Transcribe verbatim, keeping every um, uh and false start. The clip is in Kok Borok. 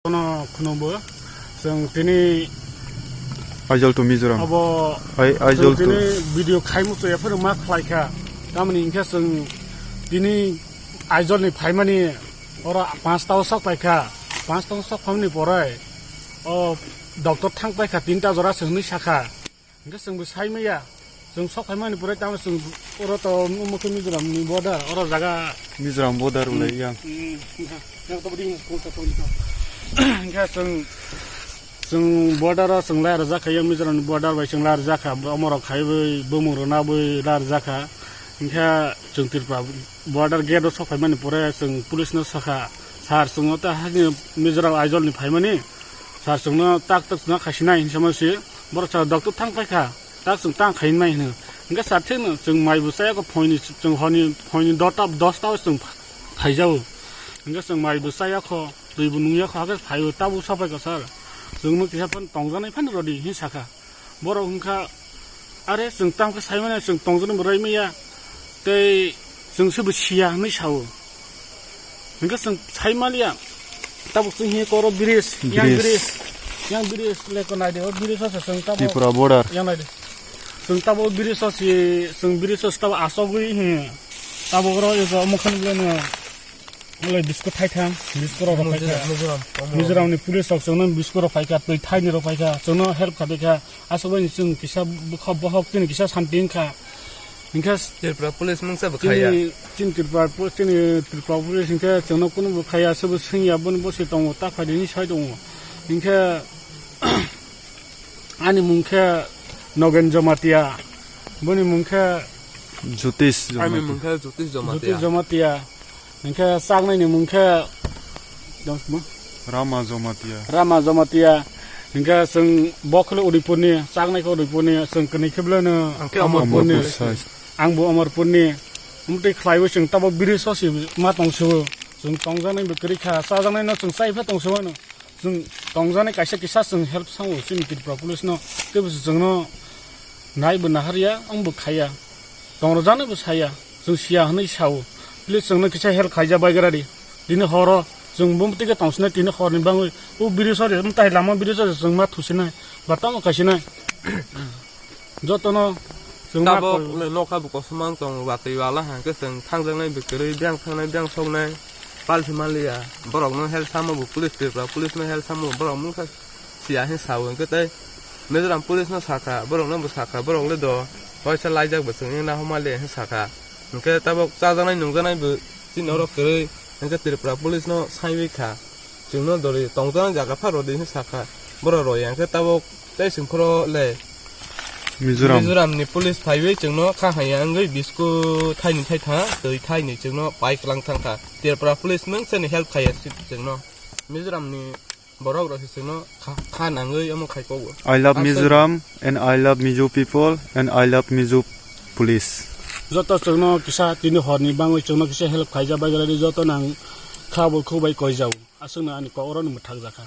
Bono khunumbo chwng tini Aizawl to Mizoram. Abo Ai-, Aizawl chwng to tini video khaimu chaya phano ma khlai kha. Tamoni hinkhe chwng tini Aizawl ni phaimani oro panch ta o sok pai kha. Panch ta o sok phaimani pore o doctor thang pai kha, tinta jora se hwnwi sakha. Hinkhe chwng bo sai maya. Chwng sok phaimani pore tamo chwng oro to omo khe Mizoram ni border, oro jaga. Mizoram border ulai yang. Hmm, hmm, yang to bidi kung ta tong to. Hinkhe chwng, chwng border o chwng lai rwjak kha, yang Mizoram ni border bai chwng lai rwjak kha, omorok khai bai, bumung rwna bai lai rwjak kha. Hinkhe chwng Tripura border gate o sok phaimani pore chwng police no sakha, "Sir, chwng o ta hani Mizoram Aizawl ni phaimani." Sir, chwngno tak tak chwngno khaisinai hinwi sama se. Borok sir doctor thang paikha, tak chwng tang khainai hino. Hinkhe sir thikno chwng mai bo chaya kho phoini, chwng horni phoini dota, dosta o chwng phaijao. Hinkhe chwng mai bo chaya kho, twi bo nungya kho, hakhe phaio, tabuk sapaikha sir. Chwngno kisa phano tongjaknai phano rwdi hinwi sakha. Borok wngkha, "Are, chwng tamo khe saimanya, chwng tongjaknai bo raimanya, tei chwng se bo siya," hwnwi sao. Hinkhe chwng saimaliya, tabuk chwng hiya koro bridge, yang Bridge. bridge, yang bridge leko naidi, o bridge o se chwng tabuk Tripura border. Yang naidi. Chwng tabuk bridge o se, chwng bridge o se tabuk asogwi hi, tabuk oro eko mokhan bwlai no. Ole biskut thai thang, biskut rok rok khai Mizoram, kha. Mizoram, omo. Mizoram ni police rok chwngno biskut rok khai kha, twi thai ni rok khai kha, chwngno help kha de kha. Aswk bai chwng kisa bwkha bohok chini kisa santi wng kha. Hinkhe Tripura police mungsa bo chini, khaya. Chini Tripura po-, chini Tripura police hinkhe chwngno kunu bo khaya, aswk bo swngya, boni bo se tongo, ta phai de ni sai tongo. Hinkhe ani mung khe Nogen Jamatia, boni mung khe Jyotish Ani Jamatia. mung khe Jyotish Jamatia. Jyotish Jamatia. Hinkhe chaknai ni mung khe Rama Jamatia. Rama Jamatia. Hinkhe chwng bo khwlwi Udaipur ni, chaknai khe Udaipur ni, chwng kwnwi khe bwlai no Ang khe Amarpur ni. Amarpur sai. Ang bo Amarpur ni. Umtwi khlaiwi chwng tabuk bridge o se ma tong se o. Chwng tongjaknai bo kwrwi kha, chajaknai no chwng chai pha tong se o no. Chwng tongjaknai kaisa kisa chwng help sango chini Tripura police no. Teibo chwngno naibo naharya, wngbo khaiya. Tongrwjaknai bo saya, chwng siya hwnwi sao. Please chwngno kisa help khaija baigra di. Tini horo chwng bumtwi khe tongsinai tini horni bangwi. O bridge o re, mtai lama bridge o re chwng ma thusinai. Ba tamo kaisinai. Jotono chwng ma Tabok koi- le nokha bo kosom mang tongo, watwi wala hangkhe chwng thangjaknai bo kwrwi, biyang thangnai, biyang soknai. Palsi maliya, borokno help samo bo police, Tripura police no help samo borok mungsa siya hin sao, hinkhe tei Mizoram police no sakha, borok no bo sakha, borok le do waisa laijak bo chwng wngna homa le hin sakha. Hinkhe tabok chajaknai nungjaknai bo chini oro kwrwi, hinkhe Tripura police no saiwi kha, chwngno dori tongjaknai jaga phano rwdi hin sakha, borok rwya hinkhe tabok tei chwng phoro le Mizoram. Mizoram ni police phaiwi chwngno kha haya wngwi bisku thaini thaitha twi thaini chwngno pai kwlang thangkha. Tripura police mungsa ni help khaiya si chwngno. Mizoram ni borok rok se chwngno kha, kha nangwi omo khai kogo. I love Aswk Mizoram and I love Mizo people and I love Mizo police. Joto chwngno kisa tini horni bangwi chwngno kisa help khaija baigra di, joto nang kha bo khubai koijao. Aswkno ani kok oro ni mwthakjakha.